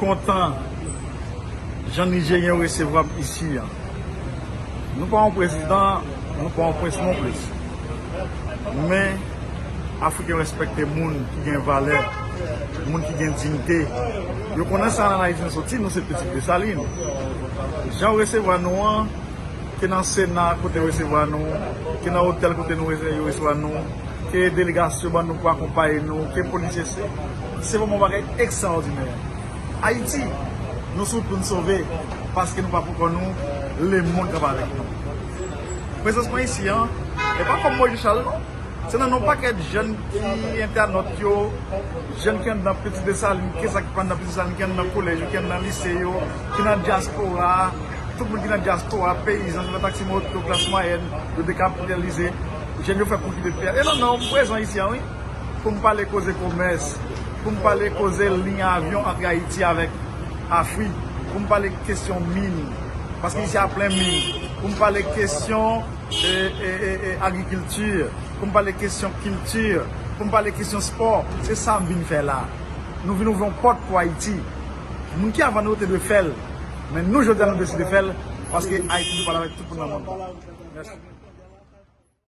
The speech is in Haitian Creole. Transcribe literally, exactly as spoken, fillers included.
Kontan jan Nijeryen yo resevwa m isi a. Nou pa yon prezidan, nou pa yon prens non plis. Men, Afriken respekte moun ki gen valè, moun ki gen diyite. Yo konnen sa nan Ayiti nou soti, nou se pitit Desalin. Jan yo resevwa nou an, ke nan Sena kote yo resevwa nou, ke nan otèl kote nou rese- yo resevwa nou, ke delegasyon ban nou pou akonpaye nou, ke polisye se, se vrèman yon bagay ekstraòdinè. Ayiti, nou sou wout pou n sove, paske nou pa pran kò nou, lemonn k ap avèk nou. Prezans mwen isi an, e pa kòm Moïse Charles non. Se nan non pakèt jèn ki entènot yo, jèn ki anndan Pitit Desalin, ki sa ki pa anndan Pitit Desalin, ki anndan kolèj yo, ki anndan lise yo, ki nan dyaspora, tout moun ki nan dyaspora, peyizan, chofè taksi moto, klas mwayèn, yo dekapitalize, jèn yo fè kou kite tè. E non, non, m prezan isi an, wi. Pou m pale koze komès, pou m pale koze liy avyon ant Ayiti avèk Afrik, pou m pale kesyon min, paske isi a plen min, pou m pale kesyon e, e, e, e, agrikilti, pou m pale kesyon kilti, pou m pale kesyon spò, se sa m vin fè la. Nou vin ouvri yon pòt pou Ayiti. Moun ki avan nou yo te dwe fè l, men nou jodi a nou deside fè l, paske Ayiti dwe pale avèk tout moun nan mond. Mèsi.